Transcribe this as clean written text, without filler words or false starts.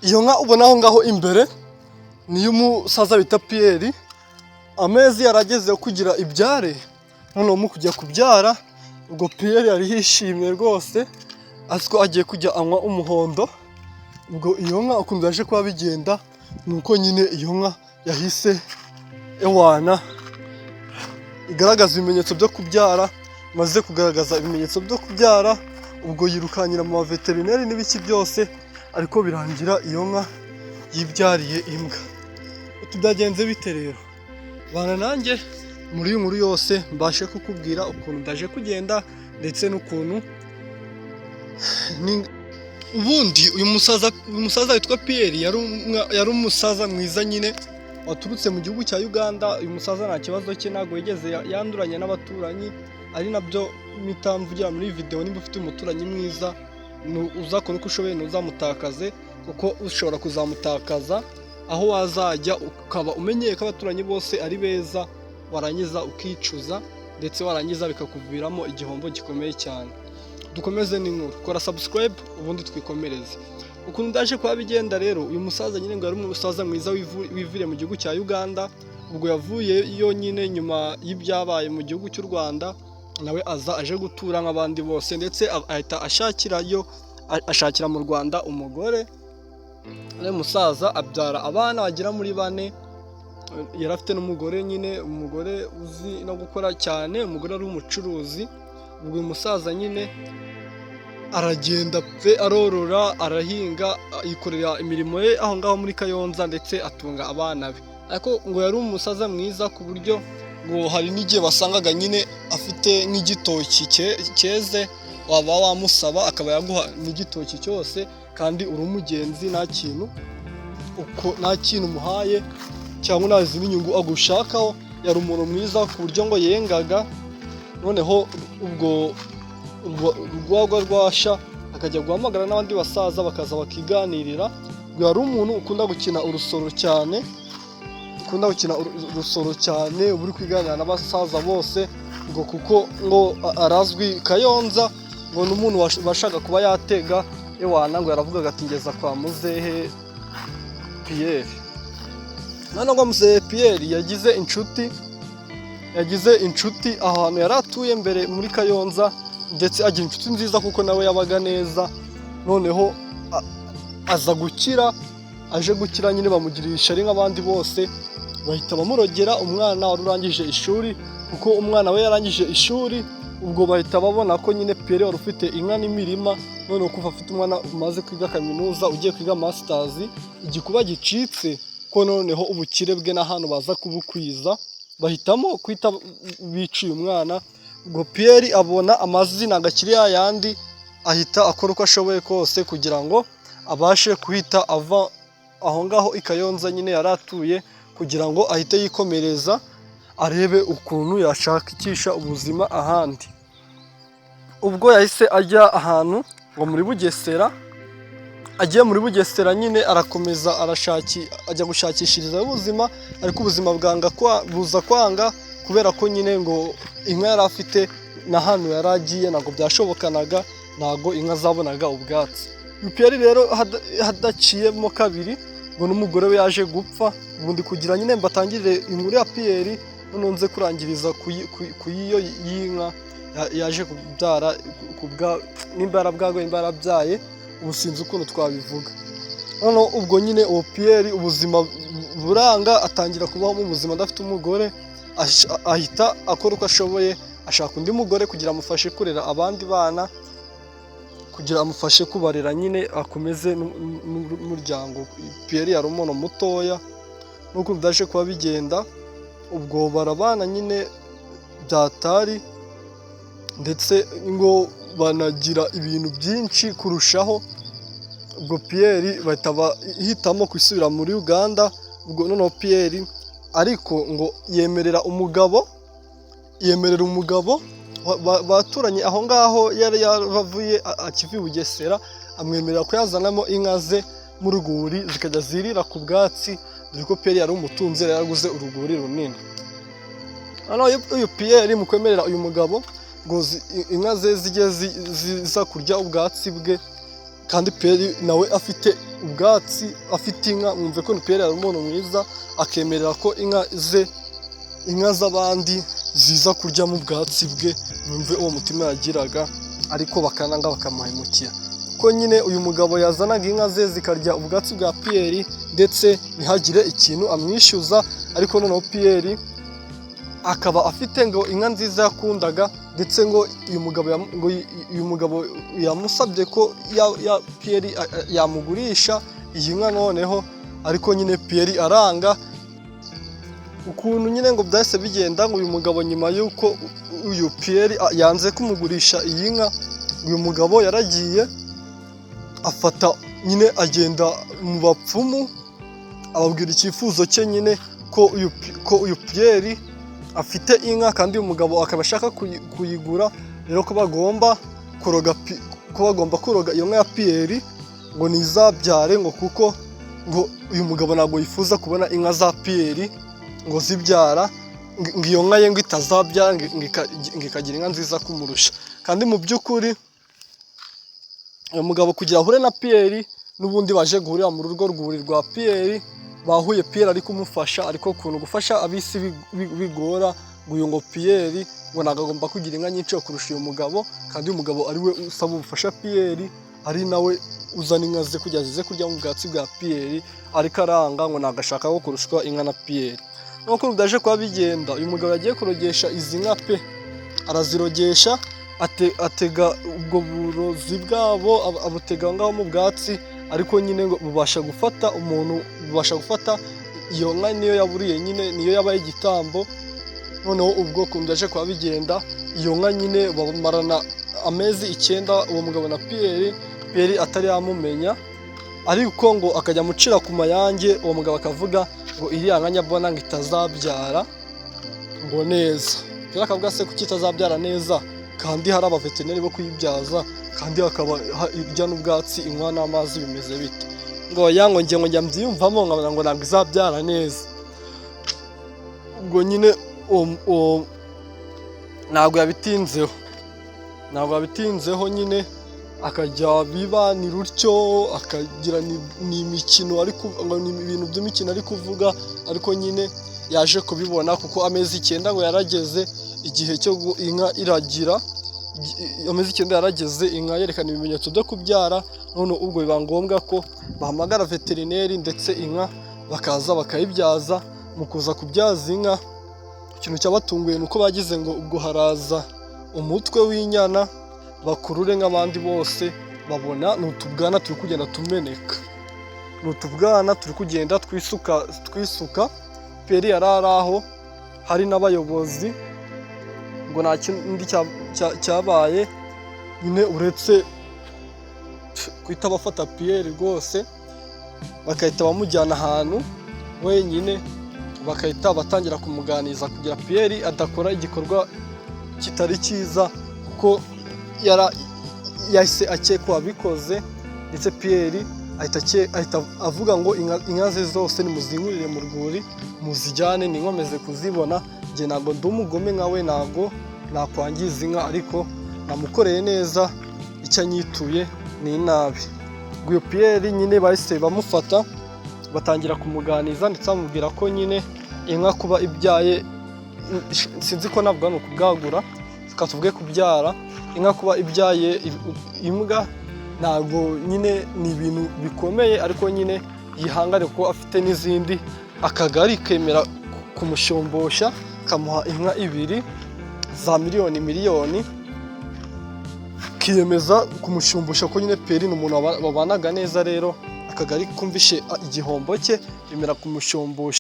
Iyo nka ubona aho ngaho imbere ni iy'umusaza bita Pierre. Amezi yarageze yo kugira ibyare, noneho mu kujya kubyara, ubwo Pierre yari yishimye rwose, azi ko agiye kujya anywa umuhondo. Ubwo iyo nka ukuntu byaje kuba bigenda, ni uko nyine iyo nka yahise ewana igaragaza ibimenyetso byo kubyara. Imaze kugaragaza ibimenyetso byo kubyara, ubwo yirukankira mu baveterineri n'ibiki byose, ariko birangira iyo nka yibyariye imbwa. Uti byagenze bite rero? Bana nanjye muri iyi nkuru yose, mbashe kukubwira ukuntu ndaje kugenda ndetse n'ukuntu ubundi uyu musaza witwa Pierre yari umusaza mwiza nyine waturutse mu gihugu cya Uganda. Uyu musaza nta kibazo cye, ntabwo yigeze yanduranya n'abaturanyi, ari nabyo mpita mvugira muri iyi video: nimba ufite umuturanyi mwiza, uzakora uko ushoboye ntuzamutakaze, kuko ushobora kuzamutakaza aho wazajya ukaba umenyeye ko abaturanyi bose ari beza, warangiza ukicuza, ndetse warangiza bikakuviramo igihombo gikomeye cyane. Dukomeze n'inkuru, kora subscribe ubundi twikomereze. Ukuntu ndaje kuba bigenda rero, uyu musaza nyine ngo yari umusaza mwiza wiviriye mu gihugu cya Uganda. Ubwo yavuye yonyine nyuma y'ibyabaye mu gihugu cy'u Rwanda, nawe aza aje gutura nk'abandi bose, ndetse ahita ashakirayo, ashakira mu Rwanda umugore. Uyu musaza abyara abana bagera muri bane. Yari afite n'umugore nyine, umugore uzi no gukora cyane, umugore ari umucuruzi. Ubwo uyu musaza nyine aragenda pe, arorora, arahinga, yikorera imirimo ye aho ngaho muri Kayonza, ndetse atunga abana be. Ariko ngo yari umusaza mwiza, ku buryo ngo hari n'igihe wasangaga nyine afite nk'igitoki cyeze, waba wamusaba akaba yaguha n'igitoki cyose, kandi uri umugenzi, nta kintu uko nta kintu umuhaye cyangwa nta zindi nyungu agushakaho. Yari umuntu mwiza ku buryo ngo yengaga, noneho ubwo urwagwa rwasha akajya guhamagara n'abandi basaza bakaza bakiganirira. Ngo yari umuntu ukunda gukina urusoro cyane, ukunda gukina urusoro cyane, uba uri kwiganira n'abasaza bose, ngo kuko ngo arazwi Kayonza, ngo ni umuntu wabashaga kuba yatega ewana, ngo yaravugaga ati: "Ngeza kwa muzehe Pierre." Noneho ngo muzehe Pierre yagize inshuti ahantu yari atuye mbere muri Kayonza, ndetse agira inshuti nziza kuko nawe yabaga neza. Noneho aza gukira, aje gukira nyine bamugirira ishyari nk'abandi bose, bahita bamurogera umwana wari urangije ishuri, kuko umwana we yarangije ishuri. Ubwo bahita babona ko nyine Pierre wari ufite inka n'imirima, noneho kuva afite umwana umaze kwiga kaminuza, ugiye kwiga masters, igikuba gicitse ko noneho ubukire bwe n'ahantu baza kubukwiza, bahitamo kwita biciye umwana. Ubwo Pierre abona amazina agakiri yayandi, ahita akora uko ashoboye kose kugira ngo abashe guhita ava aho ngaho i Kayonza nyine yari atuye, kugira ngo ahite yikomereza arebe ukuntu yashakisha ubuzima ahandi. Ubwo yahise ajya ahantu ngo muri Bugesera. Agiye muri Bugesera nyine arakomeza arashaki, ajya gushakishirizayo ubuzima, ariko ubuzima bwanga buza kwanga, kubera ko nyine ngo inka yari afite na hano yari agiye ntabwo byashobokanaga, ntabwo inka zabonaga ubwatsi. Pierre rero hadaciyemo kabiri ngo n'umugore we yaje gupfa. Ubundi kugira nyine mbatangirire inkuru ya Pierre, noneho nze kurangiriza ku y'iyo y'inka yaje kubyara, nimba yarabwaguye, nimba yarabyaye, ubu sinzi ukuntu twabivuga. Noneho ubwo nyine uwo Pierre ubuzima buranga, atangira kubaho mu buzima adafite umugore, ahita akora uko ashoboye ashaka undi mugore kugira amufashe kurera abandi bana, kugira amufashe kubarera nyine, akomeze n'umuryango. Pierre yari umuntu mutoya. Nuko byaje kuba bigenda, ubwo barabana nyine byatari, ndetse ngo banagira ibintu byinshi kurushaho. Ubwo Pierre bahita bahitamo gusubira muri Uganda. Ubwo noneho Pierre ariko ngo yemerera umugabo baturanye aho ngaho yari yaravuye akiva i Bugesera, amwemerera ko yazanamo inka ze mu rwuri zikajya zirira ku bwatsi, dore ko Pierre yari umutunzi, yari yaraguze urwuri runini. Noneho uyu Pierre mu kwemerera uyu mugabo ngo inka ze zijye ziza kurya ubwatsi bwe, kandi Pierre nawe afite ubwatsi afite inka. Mwumve ko ni Pierre yari umuntu mwiza, akemerera ko inka ze, inka z'abandi ziza kurya mu bwatsi bwe. Mwumve uwo mutima yagiraga, ariko bakananga bakamuhemukira, kuko nyine uyu mugabo yazanaga inka ze zikarya ubwatsi bwa Pierre ndetse ntihagire ikintu amwishyuza. Ariko noneho Pierre akaba afite ngo inka nziza yakundaga, ndetse ngo uyu mugabo ngo uyu mugabo yamusabye ko ya Pierre yamugurisha iyi nka noneho, ariko nyine Pierre aranga. Ukuntu nyine ngo byahise bigenda, ngo uyu mugabo nyuma y'uko uyu Pierre yanze kumugurisha iyi nka, uyu mugabo yaragiye afata nyine agenda mu bapfumu, ababwira icyifuzo cye nyine ko uyu Pierre afite inka kandi uyu mugabo akaba ashaka kuyigura, rero ko bagomba kuroga iyo nka ya Pierre ngo ntizabyare, ngo kuko ngo uyu mugabo ntabwo yifuza kubona inka za Pierre ngo zibyara, ngo iyo nka ye ngo itazabyara ngo ikagira inka nziza kumurusha. Kandi mu by'ukuri uyu mugabo kugira ahure na Pierre, n'ubundi baje guhurira mu rugo rwuri rwa Pierre. Bahuye Pierre ari kumufasha, ariko ukuntu gufasha ab'isi bigora, ngo uyu ngo Pierre ngo ntabwo agomba kugira inka nyinshi kurusha uyu mugabo, kandi uyu mugabo ari we usaba ubufasha Pierre, ari nawe uzana inka ze kugira zize kurya mu bwatsi bwa Pierre, ariko aranga ngo ntabwo ashaka ko kurushwa inka na Pierre. Nuko byaje kuba bigenda, uyu mugabo yagiye kurogesha izi nka pe, arazirogesha, atega ubwo burozi bwabo, abutega aho ngaho mu bwatsi, ariko nyine ngo bubasha gufata umuntu, bubasha gufata iyo nka, niyo yaburiye nyine, niyo yabaye igitambo. Noneho ubwo ukuntu byaje kuba bigenda, iyo nka nyine bamarana amezi 9 uwo mugabo na Pierre, Pierre atari yamumenya, ariko ngo akajya amucira ku mayange. Uwo mugabo akavuga ngo iriya nka nyabona ngo itazabyara ngo neza. Pierre akavuga: "Se kuki itazabyara neza kandi hari abaveterineri bo kuyibyaza, kandi hakaba irya n'ubwatsi, inywa n'amazi, bimeze bite?" Ngo oya, ngo njye ngo njya mbyiyumvamo nkabona ngo ntabwo izabyara neza. Ubwo nyine uwo ntabwo yabitinzeho nyine, akajya bibanira utyo, akagira ni imikino, ariko ngo ni ibintu by'imikino ari kuvuga. Ariko nyine yaje kubibona kuko amezi 9 ngo yarageze, igihe cyo inka iragira amezi 9 yarageze, inka yerekana ibimenyetso byo kubyara. None ubwo biba ngombwa ko bahamagara veterineri, ndetse inka bakaza bakayibyaza. Mu kuza kubyaza inka, ikintu cyabatunguye ni uko bagize ngo ubwo haraza umutwe w'inyana bakurure nk'abandi bose, babona ni utubwana turi kugenda tumeneka, ni utubwana turi kugenda twisuka twisuka. Pierre yari ari aho, hari n'abayobozi, ngo nta kindi cyabaye nyine uretse guhita bafata Pierre rwose, bagahita bamujyana ahantu wenyine, bagahita batangira kumuganiriza kugira Pierre adakora igikorwa kitari cyiza, kuko yahise akekwa wabikoze. Ndetse Pierre ahita avuga ngo inka ze zose nimuzinkurire mu rwuri muzijyane, ninkomeze kuzibona. Njye ntabwo ndi umugome nka we, ntabwo nakwangiza inka, ariko namukoreye neza, icyo anyituye ni inabi. Ubwo uyu Pierre nyine bahise bamufata, batangira kumuganiza, ndetse bamubwira ko nyine inka kuba ibyaye, sinzi ko navuga ni ukubwagura, reka tuvuge kubyara, inka kuba ibyaye imbwa ntabwo nyine ni ibintu bikomeye, ariko nyine yihangane kuko afite n'izindi. Akagari kemera kumushombosha, kamuha inka ibiri za miliyoni miliyoni, kiyemeza kumushumbusha ko nyine Pierre ni umuntu babanaga neza. Rero akagari kumvishe igihombo cye, bemera kumushumbusha.